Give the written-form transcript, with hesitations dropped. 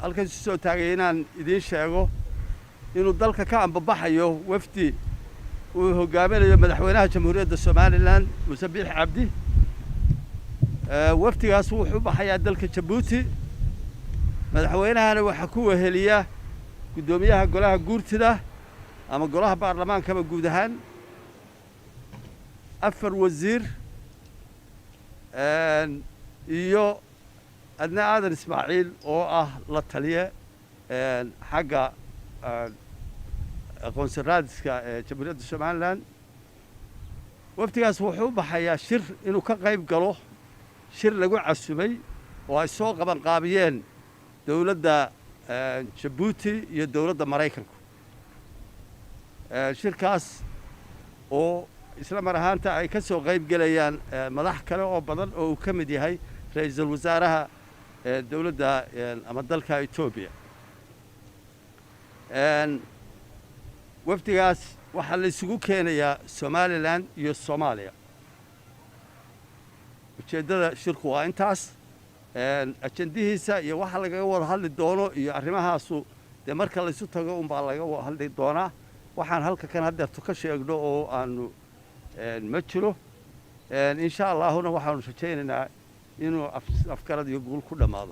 Halkan isu soo taagay inaan idiin sheego inuu dalka ka ambabaxayo wafdi uu hoggaaminayo madaxweynaha Jamhuuriyadda Somaliland, Muuse Biix Cabdi. Wafdigaas wuxuu u baxayaa dalka Jabuuti. Madaxweynahana waxaa ku weheliya guddoomiyaha golaha guurtida ama golaha baarlamaankaba guud ahaan, 4 wasiir iyo Adna Aadan Ismaaciil oo ah la taliye xagga aqoonsi raadiska ee Jamhuuriyadda Somaliland. Wafdigaas wuxuu u baxayaa shir inuu ka qayb galo, shir lagu casumay oo ay soo qaban qaabiyeen dowladda Jabuuti iyo dowladda Maraykanku. Shirkaas oo isla mar ahaanta ay ka soo qayb gelayaan madax kale oo badan oo uu ka mid yahay ra'iisul wasaaraha dowladda ama dalka Etoobiya. Wafdigaas waxaa la isugu keenayaa Somaliland iyo Soomaaliya. Ujeeddada shirku waa intaas. Ajendihiisa iyo waxa lagaga wada hadli doono iyo arrimahaasu dee marka laysu tago unbaa laga hadli doonaa. Waxaan halka kan haddeerto ka sheegno oo aanu ma jiro. Insha Allahuna waxaanu rajaynaynaa inuu afgarad iyo guul ku dhammaado.